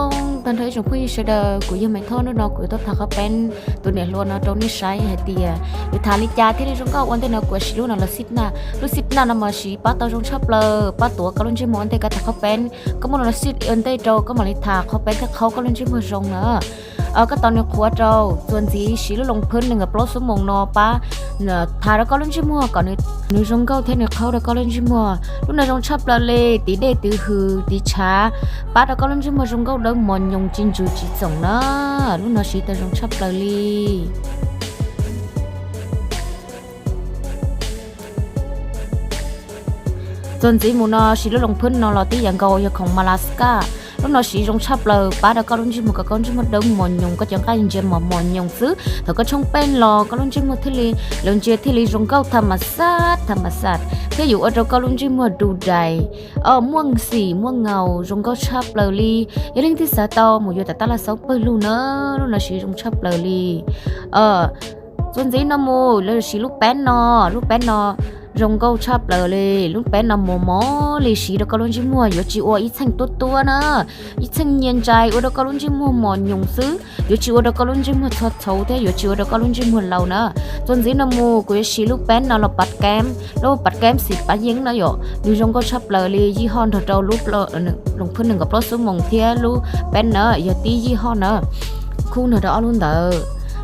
Nyob zoo tag nrho ib tsoom phooj ywg sawv daws, kuv yog Maiv Thoj. Hnub no kuv yuav tuaj tham qhov peeb tus niam hluas no rau nej saib hais tias nws tham li cas thiaj li zoo nkauj. Ua ntej no kuv siv lub no los xij naj. Lub xij naj no mas siv pab tau zoo tshaj plaws, pab tuav koj lub ntsej muag ua ntej koj tham qhov peeb. Koj muab no los xij ua ntej rau koj mam li tham qhov peeb thiaj qhaub koj lub ntsej muag zoo na. Koj tos nws qhuav rau, txuas ntxiv siv lub loos phwb nees nkaum plaub xuab moos no pab tham rau koj lub ntsej muag kom nws zoo nkauj thiab nws qhaub rau koj lub ntsej muag. Lub no zoo tshaj plaws li, tiv dej tiv hws tiv tshav, pab rau koj lub ntsej muag zoo nkauj dawb mos nyoos tsis ntsws tsis txoom na. Lub no siv tau zoo tshaj plaws li. Txuas ntxiv mus no siv lub loos phwb no los tib yam nkaus, yog khoom Malaska. Lub no siv zoo tshaj plaws, pab rau koj lub ntsej muag kom koj lub ntsej muag dawb mos nyoos, koj cov nqaij ntsia mos mos nyoos xwb. Thaum koj tshoob peej los koj lub ntsej muag thiaj li, lawv ntsia thiaj li zoo nkauj tham mas xaj tham mas xaj, thiab yuav ua rau koj lub ntsej muag du dais, muaj xim muaj ngaus zoo nkauj tshaj plaws li. Yog leej twg xav tau mus yuav tam tab laj xauv pawg lug na, lub no siv zoo tshaj plaws li. Txuas ntxiv no mus lawv siv lub peeb no, lub peeb no zoo nkauj tshaj plaws li. Lub peeb no mos mos li, siv rau koj lub ntsej muag yuav tsis ua ib txheej tuab tuab na, ib txheej nyias ntsais ua rau koj lub ntsej muag mos nyoos xwb, yuav tsis ua rau koj lub ntsej muag txho txhauv thiab yuav tsis ua rau koj lub ntsej muag laus na. Txuas ntxiv no mus kuv yuav siv lub peeb no los pav keeb, lub pav keeb xim pav yeeb na yom, nws zoo nkauj tshaj plaws li, yij hoj nrog rau lub loos phwb nees nkaum plaub xuab moos thiab lub peeb na yog tib yij hoj na, khub nrog rau ob lub ntawd.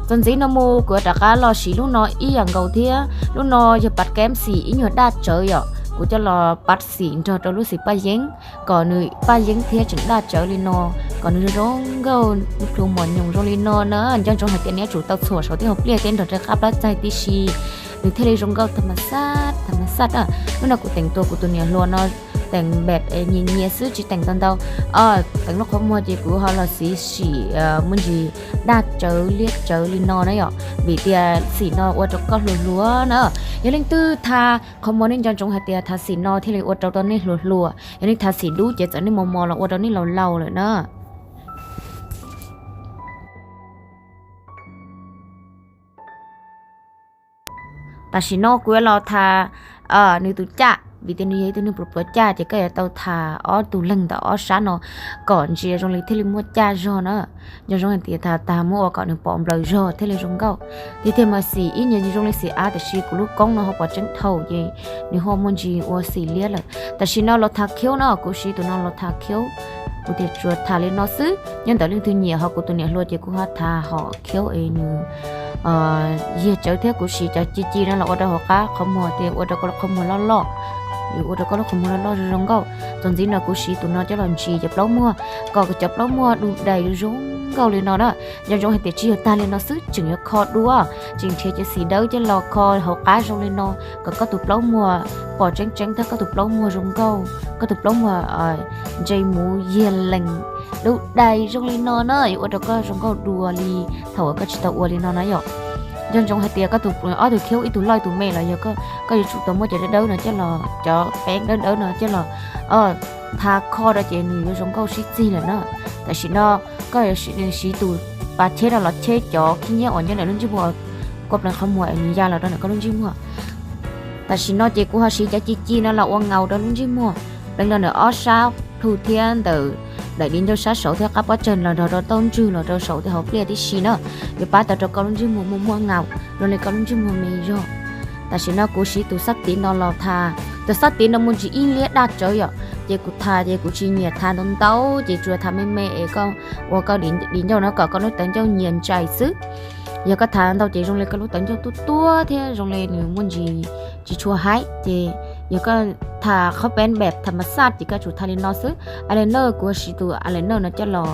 Txuas ntxiv no mus kuv yuav rov qab los siv lub no ib yam nkaus thiab, lub no yog pav keeb xim ib nyuag daj tsawv yom, kuv coj los pav xim nrog rau lub xim paj yeeb, kom nws paj yeeb thiab tseem daj tsawv li no, kom nws zoo nkauj plhu mos nyoos zoo li no na. Nco ntsoov hais tias nej yuav tsum tau txhuam saum tej hauv pliaj thiab nrog rau qab plab txaig tib si, nws thiaj li zoo nkauj tham mas xaj tham mas xaj a. Lub no kuv teem tua kuv tus niam hluas no, teem npem es nyias nyias xwb tsis teem ntau ntau. Teem lub qhov muag ces kuv ho los siv xim muaj ntsis daj tsawv liab tsawv li no na yom, vim tias xim no ua rau koj hluas hluas na. Yog leej twg tha qhov muag nej nco ntsoov hais tias tha xim no thiaj li ua rau rau nej hluas hluas, yog nej tha xim dub ces txawm nej mos mos los ua rau nej laus laus lawm na. Tam sim no kuv yuav los tha nws tus caj, vim tias nws yog ib tug neeg pluav pluav caj ces koj yuav tau tha ob tug leeg ntawm ob sab no kom ntsia zoo li thiaj li muaj caj zog na. Nco zoo hais tias tha tag muab ua kom nws pom nplaws zog thiaj li zoo nkauj. Tiag tiag mas xim ib nyuag zoo li xim av, tiam sis kuv lub koob no ho pom tseeb dhau ces nws ho muaj ntsis ua xim liab lawm. Tam sim no los tha khiaub no, kuv siv tus no los tha khiaub. Kuv tias tsuas tha li no xwb, nyob ntawm leej twg nyiam, ho kuv tus niam hluas ces kuv ho tha hom khiaub es nws yag tsawv thiab. Kuv siv cov ci ci no los ua rau hauv qab qhov muag, tias ua rau koj lub qhov muag loj loj, yuav ua rau koj lub qhov muag loj loj zoo zoo nkauj. Txuas ntxiv no kuv siv tus no coj los ntsis cov plaub muag kom cov plaub muag du dais zoo nkauj li no na. Nco ntsoov hais tias tsis yog tag li no xwb, tseem yuav kho dua, tseem nrhiav cov xim dawb coj los kho hauv qab zoo li no kom koj tus plaub muag pom tseeb tseeb thiab koj tus plaub muag zoo nkauj, koj tus plaub muag ntse muv yag lees dub dais zoo li no na, yuav ua rau koj zoo nkauj dua li thaum uas koj tsis tau ua li no na yom. Nco ntsoov hais tias koj tus ob tug khiaub ib tug loj ib tug me los yog koj yuav tsum tau muab cov dawb dawb no coj los, cov peeb dawb dawb no coj los tha kho rau ces nws yuav zoo nkauj sib txig lawm na. Tam sim no koj yuav siv tus pas cheb no los cheb cov khib nyiab uas nyob ntawm lub ntsej muag, koj pleev qhov muag es nws ya los rau ntawm koj lub ntsej muag. Tam sim no ces kuv ho siv cov ci ci no los ua ngaus rau lub ntsej muag, pleev los ntawm ob sab plhu thiab ntawm daim di ncauj sab saud thiab qab pob tsag los nrog rau taub ntswg los rau saum tej hauv pliaj tib si na, yuav pab tau rau koj lub ntsej muag muaj muaj ngaus zoo li koj lub ntsej muag me zog. Tam sim no kuv siv tus sab tid no los tha, tus sab tid no muaj ntsis ib liab daj tsawv yom, ces kuv tha ces kuv tsis nyiam tha ntau ntau, ces tsuas tha me me es koj ua koj di ncauj no kom koj lub tawv ncauj nyias ntsais xwb. Yog koj tha ntau ces zoo li koj lub tawv ncauj tuab tuab thiab zoo li nws muaj ntsis tsis tshua haib. Ces yog koj tha qhov peeb npem tham mas xaj ces koj tsum tha li no xwb. Eyeliner, kuv siv tus eyeliner no coj los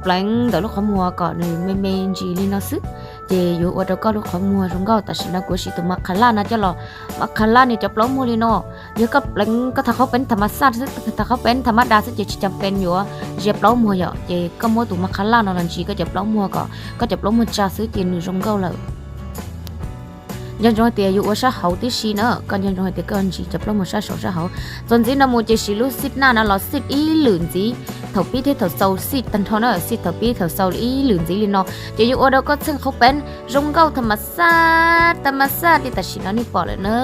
pleev ntawm lub qhov muag kom nws me me ntsis li no xwb, ces yuav ua rau koj lub qhov muag zoo nkauj. Tam sim no kuv siv tus mascara no coj los, mascara nws cov plaub muag li no. Yog koj pleev, koj tha qhov peeb tham mas xaj xwb, tha qhov peeb tham mas da xwb ces tsis cam pees yuav zia plaub muag yom, ces koj muab tus mascara no los ntsis koj cov plaub muag kom koj cov plaub muag tsa xwb ces nws zoo nkauj lawm. Nco ntsoov hais tias yuav ua sab hauv tib si na, koj nco ntsoov hais tias koj ntsis cov plaub muag sab saud sab hauv. Txuas ntxiv no mus ces siv lub xij naj no los xij ib lwm ntxiv, thaum pib thiab thaum xaus xij tag nrho na, xij thaum pib thaum xaus ib lwm ntxiv li no, ces yuav ua rau koj txheej qhov peeb zoo nkauj tham mas xaj tham mas xaj li tam sim no nej pom lawm na.